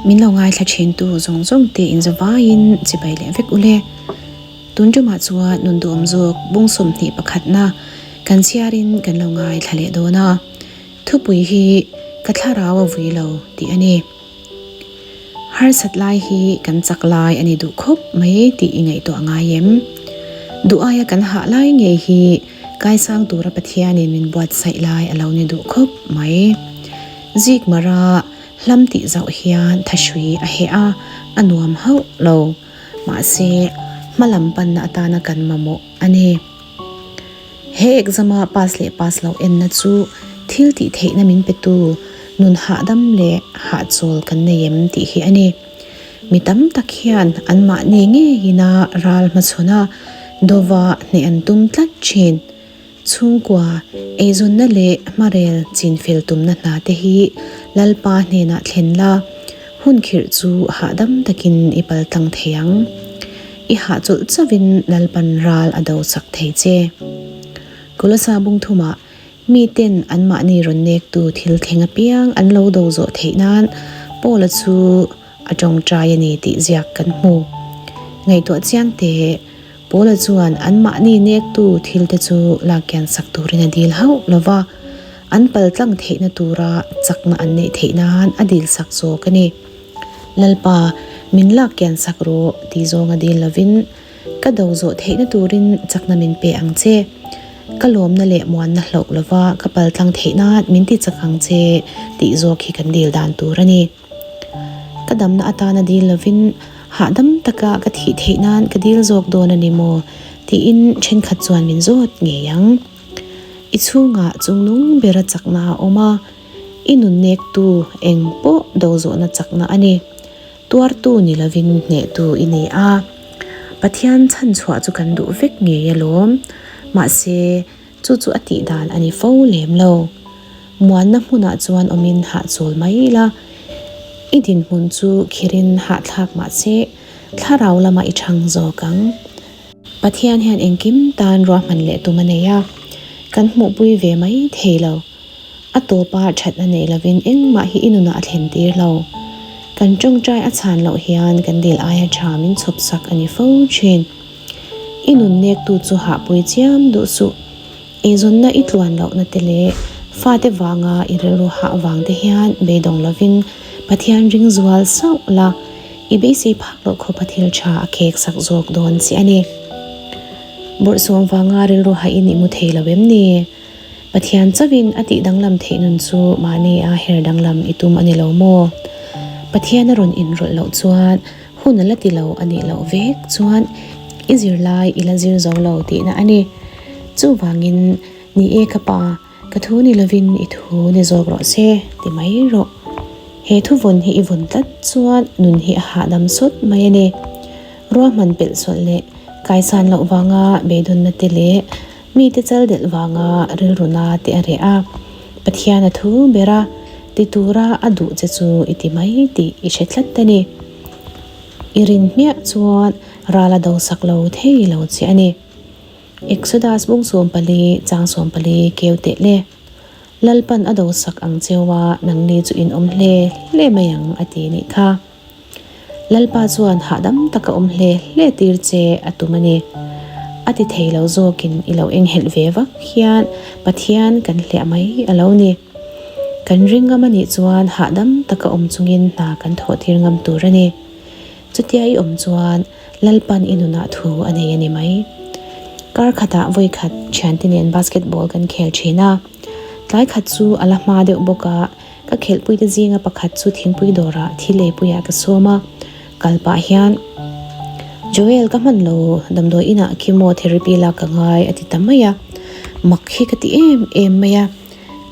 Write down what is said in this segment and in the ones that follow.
Min lo ngaithla thintu zawng zawng te inzavaiin chibai leh vek ule. Tun tumah chuan nun duhawm zawk bung 21 pakhatna kan chhiarin kan lo ngaithla leh dawn a. Thupui hi ka thlarau a vui lo tih a ni. Harsat lai hi kan chak lai a ni duh khawp mai tih i ngaihtuah ngai em? Duh aia kan hah lai ngei hi kaisang tura Pathianin min buatsaih lai a lo ni duh khawp mai. Zik mara hlam tih zauh hian thahrui a heh a, a nuam hauh lo. Mahse, hma lam panna atana kan mamawh a ni. He exam-a pass leh pass loh enna chu thil tih theihna min petu nun hahdam leh hahchawl kan nei em tih hi a ni. Mi tam tak hian anmahni ngeina ral hmachhawn a, dova hneh an tum tlat thin. Chhungkua, eizawnna leh hmarel chinfel tumna hna te hi Lalpa hnenah thlen la, hun khirh chu hahdam takin i paltlang thei ang. I hahchawlh chauhin Lalpan ral a do chak thei che. Kolosa bung thumah miten anmahni rawn nektu thil thleng apiang an lo do zawh theih nan Paula chu a tawngtai a ni tih ziak kan hmu. Ngaihtuah chiang teh, Paula chuan anmahni nektu thil te chu lak kian sak turin a dil hauh lo va, an paltlang theihna tura chakna an neih theih nan a dil sak zawk a ni. Lalpa, min lak kian sak rawh tih zawng a dil lovin, ka do zawh theihna turin chakna min pe ang che. Ka lawmna leh muanna hlauh lova ka paltlang theih nan min ti chak ang che tih zawk hi kan dil dan tur a ni. Ka damna atana dil lovin hahdam taka ka thih theih nan ka dil zawk dawn a ni maw? tiin thenkhat chuan min zawt ngei ang. I chhungah chungnung bera chakna a awm a, i nun nektu eng pawh do zawhna chakna a ni. Tuartu ni lovin hnehtu i ni a. Pathian chhanchhuah chu kan duh vek ngei alawm. Mahse, Chu chu a tih dan a ni fo lem lo. Muanna hmunah chuan awmin hahchawl mai ila, i dinhmun chu khirin hahthlak mah se, thlarau lamah i chhang zawk ang. Pathian hian engkim tan ruahman leh tum a nei a, kan hmuhpui ve mai thei lo. A tawpa thatna nei lovin engmah hi i nunah a thlen tir lo. Kan tawngtai a chhan loh hian kan dil aia tha min chhawp sak a ni fo thin. I nun nektu chu hahpui chiam duh suh. Eizawnna i tluan lohna te leh fate vanga i rilru hah vang te hian beidawng lovin Pathian ring zual sauh la, i beisei phak loh khawpa thil tha a khek sak zawk dawn che a ni. Bawrhsawm vanga rilru hahin i mu thei lo em ni? Pathian chauhin a tih danglam theih nun chu mahni a her danglam i tum a ni lo maw? Pathian a rawn inrawlh loh chuan hun a la ti lo a nih loh vek chuan i zirlai i la zir zo lo tihna a ni. Chuvangin, Ni e ka pa, ka thu ni lovin i thu ni zawk rawh se ti mai rawh. He thu vawn hi i vawn tlat chuan nun hi a hahdam sawt mai a ni. Ruahman pelh sawlh leh kaisan loh vanga beidawnna te leh Mite chal delh vanga rilru na te a reh a, Pathian a thu ber a, ti tura a duh che chu i ti mai tih i hre tlat a ni. I rin hmiah chuan ral a do sak lo thei lo che a ni. Exodus bung 14 chang 14 keu teh le. Lalpan a do sak ang cheu a, nangni chu in awm hle hle mai ang a ti nih kha. Lalpa chuan hahdam taka awm hle hle tir che a tum a ni. A ti thei lo zawkin i lo enghelh ve vak hian Pathian kan hliah mai a lo ni. Kan ring ngam a nih chuan hahdam taka awm chungin hna kan thawh tir ngam tur a ni. Chutia i awm chuan Lalpan i nunah thu a nei a ni mai. Kar khatah vawi khat thiante nen basketball kan khel thin a. Tlai khat chu a la hma deuh bawk a. Ka khelhpuite zinga pakhat chu thingpui dawrah thil eipuiah ka sawm a, kal pah hian, Joel ka hman lo, damdawi inah chemotherapy lak ka ngai a ti ta mai a, mak hi ka ti em em mai a,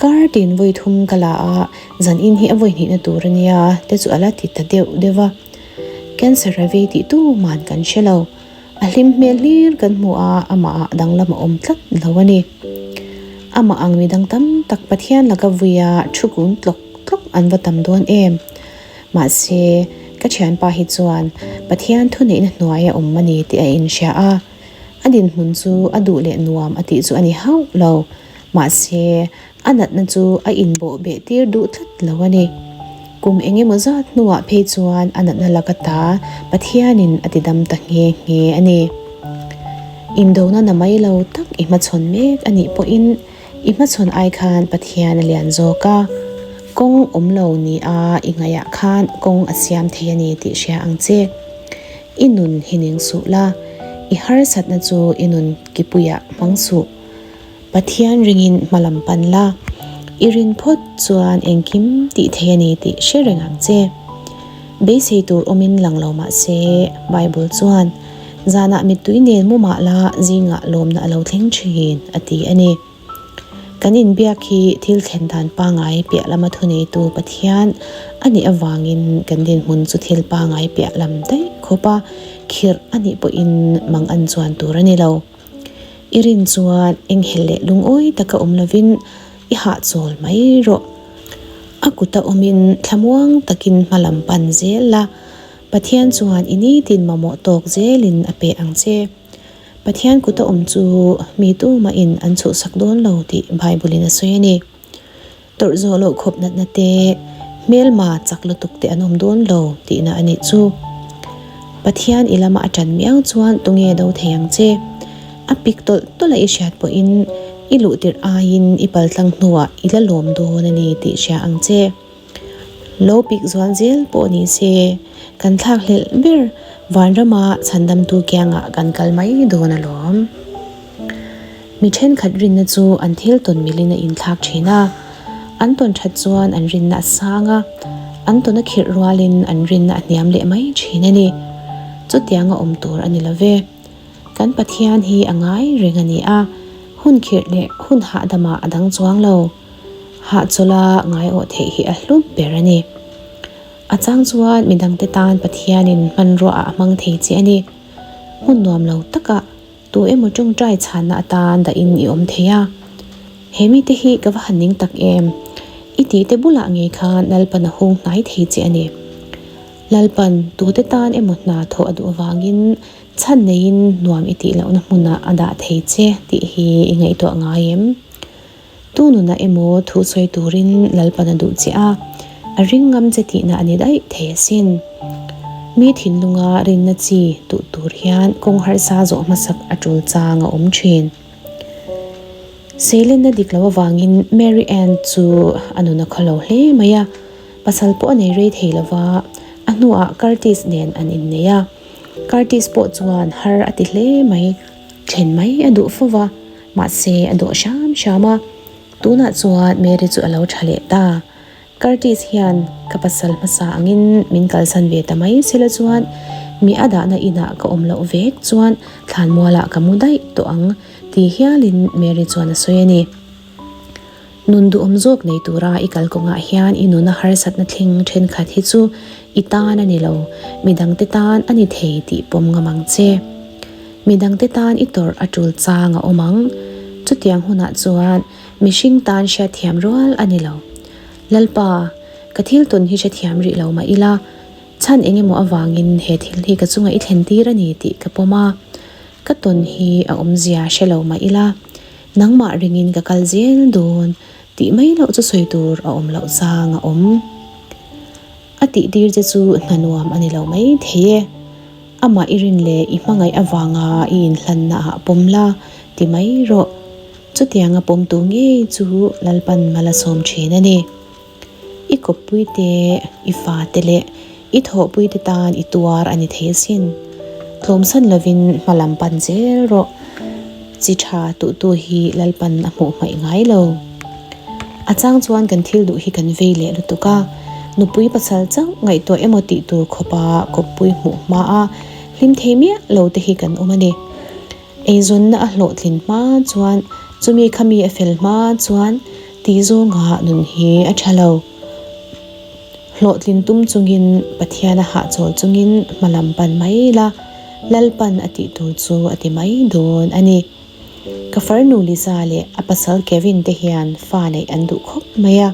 kar tin vawi thum ka la a, zan in hi a vawi hnihna tur a nia te chu a la ti ta deuh deuh va, cancer a vei tih tuman kan hre lo, A hlim hmel hlir kan hmu a, amah ah danglam a awm tlat lo a ni. Amah ang midang tam tak Pathian laka vuia thu kun tlawk tlawk an va tam dawn em. Mahse, ka thianpa hi chuan Pathian thuneihna hnuai a awm a ni tih a inhria a. A dinhmun chu a duh leh nuam a tih chu a ni hauh lo. Mahse, a natna chu a inbawh beh tir duh tlat lo a ni. Kum eng emaw zat hnuah phei chuan a natna laka ta Pathianin a tidam ta nghe nghe a ni. Indona na mai lo tak i hmachhawn mek a nih pawhin i hmachhawn ai khan Pathian a lian zawk a, kawng awm lo ni a i ngaihah khan kawng a siam thei a ni tih hria ang che. I nun hi ning suh la, i harsatna chu i nun kipuiah hmang suh. Pathian ringin hma lam pan la, i rin phawt chuan engkim tih thei a ni tih hre reng ang che. Beisei tur awmin lang lo mah se, Bible chuan, Zanah mittui nen mu mah la, zingah lawmna a lo thleng thin, a ti a ni. Kan inbiak hi thil thlen dan pangai piah lama thuneitu Pathian a nih avangin kan dinhmun chu thil pangai piah lam daih khawpa khirh a nih pawhin mang an chuan tur a ni lo. I rin chuan enghelh leh lungawi taka awm lovin i hahchawl mai rawh. A kuta awmin thlamuang takin hma lam pan zel la, Pathian chuan i nitin mamawh tawk zelin a pe ang che. Pathian kuta awm chu mi tumahin an chhuhsak dawn lo tih Bible-in a sawi a ni. Tawrh zawh loh khawp natna te, hmelma chak lutuk te an awm dawn lo tihna a nih chu. Pathian i lama a ṭan miau chuan tunge do thei ang che? A pik tawlh tawlh a i hriat pawhin i luh tirh aiin i paltlang hnuah i la lawm dawn a ni tih hria ang che. Lo pik zual zel pawh ni se, kan thlakhlelh ber vanrama chhandamtu kiangah kan kal mai dawn alawm. Mi thenkhat rinna chu an thil tawn milin a inthlak thin a, an tawn that chuan an rinna a sang a, an tawn a khirh rualin an rinna a hniam leh mai thin a ni. Chutianga awm tur a ni lo ve. Kan Pathian hi a ngai reng a ni a, hun khirh leh hun hahdamah a dang chuang lo. Hahchawla ngaiawh theih hi a hlu ber a ni. A chang chuan midangte tan Pathianin hmanruaah a hmang thei che a ni. Hmun nuam lo takah Tu emaw tawngtai chhanna atan dahin i awm thei a, He mite hi ka va han ning tak em? I tihte bulah ngei khan Lalpan a hung hnai thei che a ni. Lalpan tute tan emaw hna thawh a duh avangin chhan neiin nuam i tih lohna hmunah a dah thei che tih hi i ngaihtuah ngai em? Tu nunah emaw thu sawi turin Lalpan a duh che a, a ring ngam che tihna a ni daih thei asin. Mi thinlunga rinna chi duh tur hian kawng harsa zawh hmasak a tul chang a awm thin. Seilenna dik lo avangin Mary Ann chu a nun a khaw lo hle mai a, pasal pawh a nei rei thei lo va, a hnuah Curtis nen an innei a. Curtis pawh chuan har a ti hle mai. Then mai a duh fo va. Mahse, a dawh hram hram a, tunah chuan Mary chu a lo tha leh ta. Curtis hian ka pasal hmasa angin min kalsan ve ta mai sela chuan mi a dahna inah ka awm loh vek chuan thlanmualah ka mu daih tawh ang ti hialin Mary chuan a sawi a ni. Nun duhawm zawk nei tura i kal kawngah hian i nuna harsatna thleng thenkhat hi chu i tan a ni lo, midangte tan a ni thei tih pawm ngam ang che. Midangte tan i tawrh a tul chang a awm ang. Chutiang hunah chuan mihring tan hriatthiam rual a ni lo. Lalpa, ka thil tawn hi hrethiam rih lo mah ila, chhan eng emaw avangin he thil hi ka chunga i thlen tir a ni tih ka pawm a. Ka tawn hi a awmzia hre lo mah ila, nangmah ringin ka kal zel dawn tih mai loh chu sawi tur a awm loh chang a awm. A tih tir che chu hna nuam a ni lo mai thei e. Amah i rin leh i hmangaih avanga i inhlanna ah pawm la ti mai rawh. Chutianga pawmtu ngei chu Lalpan mal a sawm thin a ni. I kawppui te, i fate leh i thawhpui te tan i tuar a ni thei asin. Tlawmsan lovin hma lam pan zel rawh. Chi tha tuhtu hi Lalpan a hmuh hmaih ngai lo. A chang chuan kan thil duh hi kan vei leh lutuk a, nupui pasal chauh ngaihtuah emaw tih tur khawpa kawppui hmuh hma a hlim thei miah lo te hi kan awm a ni. Eizawnna a hlawhtlin hma chuan chumi khami a fel hma chuan tih zawnga nun hi a tha lo. Hlawhtlin tum chungin Pathian a hahchawl chungin hma lam pan mai la, Lalpan a tih tur chu a ti mai dawn a ni. Ka farnu Lisa leh a pasal Kevin te hian fa neih an duh khawp mai a.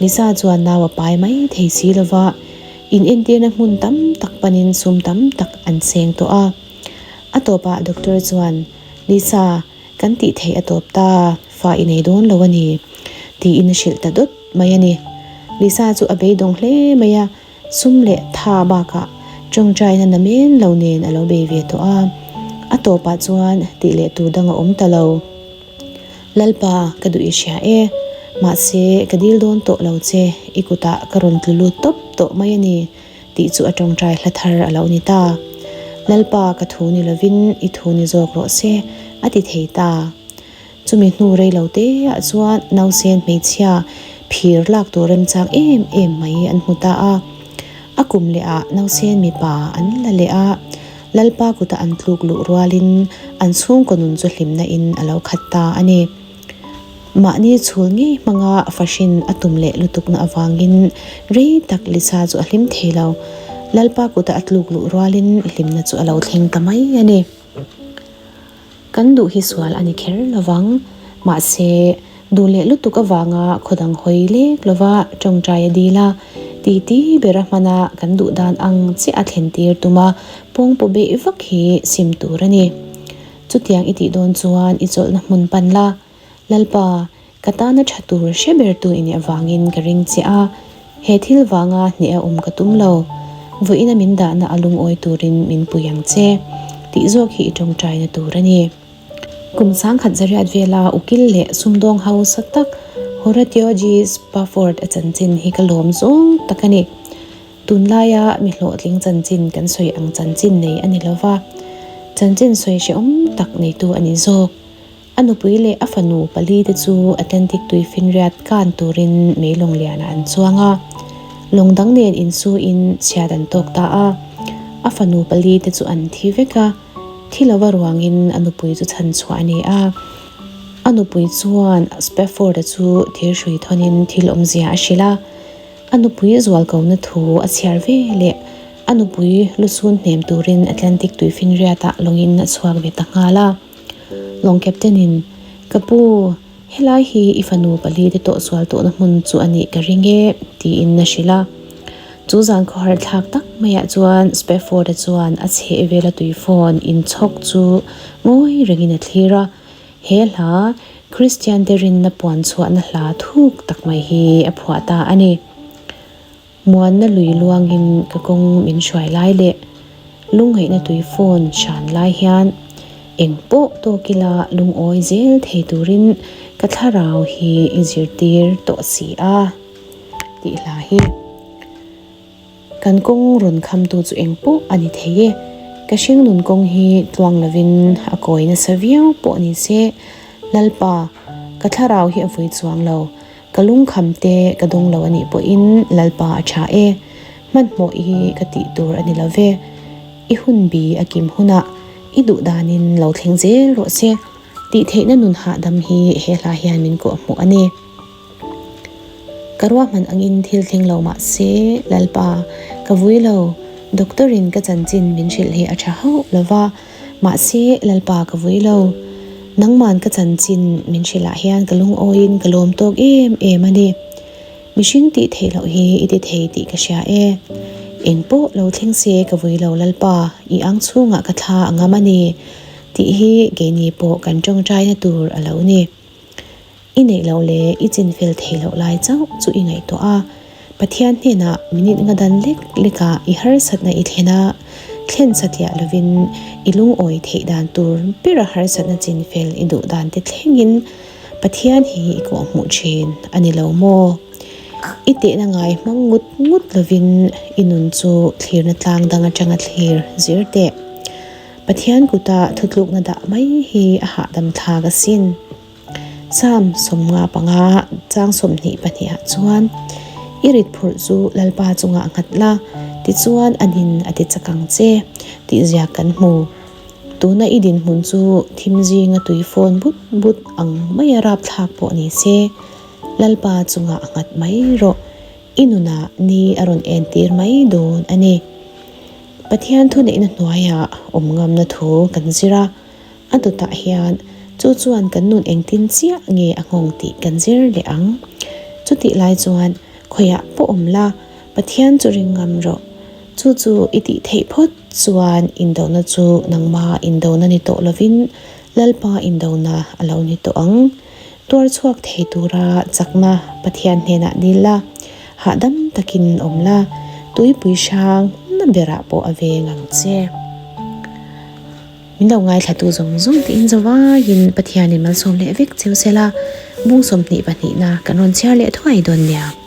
Lisa chuan nau a pai mai thei si lova, in entirna hmun tam tak panin sum tam tak an seng tawh a. A tawpah doctor chuan, Lisa, kan tih theih a tawp ta, fa i nei dawn lo a ni, tiin a hrilh ta dawt mai a ni. Lisa chu a beidawng hle mai a, sum leh tha bakah tawngtaina namen lo nen a lo bei ve tawh a. A tawpah chuan tih leh tur dang a awm ta lo. Lalpa, ka duh i hria e. Mahse, ka dil dawn tawh lo che, i kutah ka rawn tlu lut tawp tawh mai a ni, tih chu a tawngtai hla thar a lo ni ta. Lalpa, ka thu ni lovin i thu ni zawk rawh se, a ti thei ta. Chumi hnu rei lo te ah chuan nausen hmeichhia phir lak tur remchang em em mai an hmu ta a. A kum leh ah nausen mipa an la leh a, Lalpa kuta an tluk luh rualin an chhungkaw nun chu hlimna in a lo khat ta a ni. Mahni chhul ngei hmanga fahrin a tum leh lutukna avangin rei tak Lisa chu a hlim thei lo. Lalpa kuta a tluk luh rualin hlimna chu a lo thleng ta mai a ni. Kan duh hi sual a ni kher lovang. Mahse, duh leh lutuk avanga khaw dang hawi lek lova tawngtai a dil a, titi bera hmana kan duh dan ang chiah a thlen tir tum a, pawngpaw beih vak hi sim tur a ni. Chutiang i tih dawn chuan i chawlhna hmun pan la, Lalpa, Ka tana tha tur hre bertu i nih avangin ka ring che a, he thil vanga hneh a awm ka tum lo. Vawiina min dahna a lungawi turin min pui ang che, tih zawk hi i tawngtaina tur a ni. Kum sangkhat zariat vela ukil leh sumdawng hausa tak Horatio G. Spafford a chanchin hi ka lawm zawng tak a ni. Tunlaia mi hlawhtling chanchin kan sawi ang chanchin nei a ni lova, chanchin sawi hrehawm tak neitu a ni zawk. A nupui leh a fanu palite chu Atlantic tuifinriat kan turin meilawng lianah an chuang a. Lawng dang nen insuin chhiat an tawk ta a. A fanu palite chu an thi vek a, thi lova ruangin a nupui chu chhan chhuah a ni a. A nupui chuan Spafford-a chu thirhrui thawnin thil awmzia a hrilh a. A nupui zualkona thu a chhiar ve leh a nupui lusun hnem turin Atlantic tuifinriatah lawngin a chhuak ve ta nghal a. Lawng captain in, Ka pu, helai hi i fanu palite tawh sual tawhna hmun chu a nih ka ring e, tiin a hrilh a. Chu zan khawhar thlak tak maiah chuan Spafford-a chuan a chheh vela tui phone inchhawk chu ngawi rengin a thlir a. He hla, Kristiante rinna puan chhuahna hla thuk tak mai hi a phuah ta a ni. Muanna lui luangin ka kawng min hruai lai leh lungngaihna tui phone hran lai hian eng pawh tawk ila lungawi zel thei turin ka thlarau hi i zirtir tawh si a tih hla hi kan kawng rawn khamtu chu eng pawh a ni thei e. Ka hringnun kawng hi tluang lovin a kawi nasa viau pawh ni se Lalpa ka thlarau hi a vui chuang lo. Ka lungkham te ka dawng lo a nih pawhin Lalpa a tha e, hmanhmawh hi ka tih tur a ni lo ve. I hun bi a kim hunah i duh danin lo thleng zel rawh se tih theihna nun hahdam hi he hla hian min kawh hmuh a ni. Ka ruahman angin thil thleng lo mah se Lalpa ka vui lo, doctor in ka chanchin min hrilh hi a tha hauh lo va, Mahse, Lalpa ka vui lo. Nangman ka chanchin min hrilh ah hian ka lungawiin ka lawm tawk em em a ni. Mihring tih theih loh hi i ti thei tih ka hria e. Eng pawh lo thleng se ka vui lo Lalpa, i ang chhungah ka thla a ngam a ni tih hi keini pawh kan tawngtaina tur a lo ni. I neih loh leh i chin fel theih loh lai chauh chu i ngaihtuah a, Pathian hnenah minute nga dan lek lekah i harsatna i thlen a, thlen satliah lovin i lungawi theih dan tur bera harsatna chin fel i duh dan te thlengin Pathian hi i kawhhmuh thin a ni lo maw? I tehna ngai hmang ngut ngut lovin i nun chu thlirna tlang dang atanga thlir zir teh. Pathian kuta thutlukna dah mai hi a hahdam thlak asin. Psalm 55 chang 22 ah chuan, I rit phurh chu Lalpa chungah nghat la, tichuan a nin a ti chak ang che, tih ziak kan hmu. Tuna i dinhmun chu thim zinga tui fawn but but ang maia rapthlak pawh ni se, Lalpa chungah nghat mai rawh, i nunah ni a rawn entir mai dawn a ni. Pathian thuneihna hnuaiah awm ngamna thu kan zir a. A dawtah hian chu chuan kan nun engtin chiah nge a nghawng tih kan zir leh ang. Chutih lai chuan khawiah pawh awm la, Pathian chu ring ngam rawh. Chu chu i tih theih phawt chuan indona chu nangma indona ni tawh lovin Lalpa indona a lo ni tawh ang. Tuar chhuak thei tura chakna Pathian hnenah dil la. Hahdam takin awm la, tuipui hrang na berah pawh a veng ang che. Min lo ngaithlatu zawng zawng tiin zavaiin Pathianin malsawm leh vek cheu sela, bung 22 na kan rawn chhiar leh thuai dawn nia.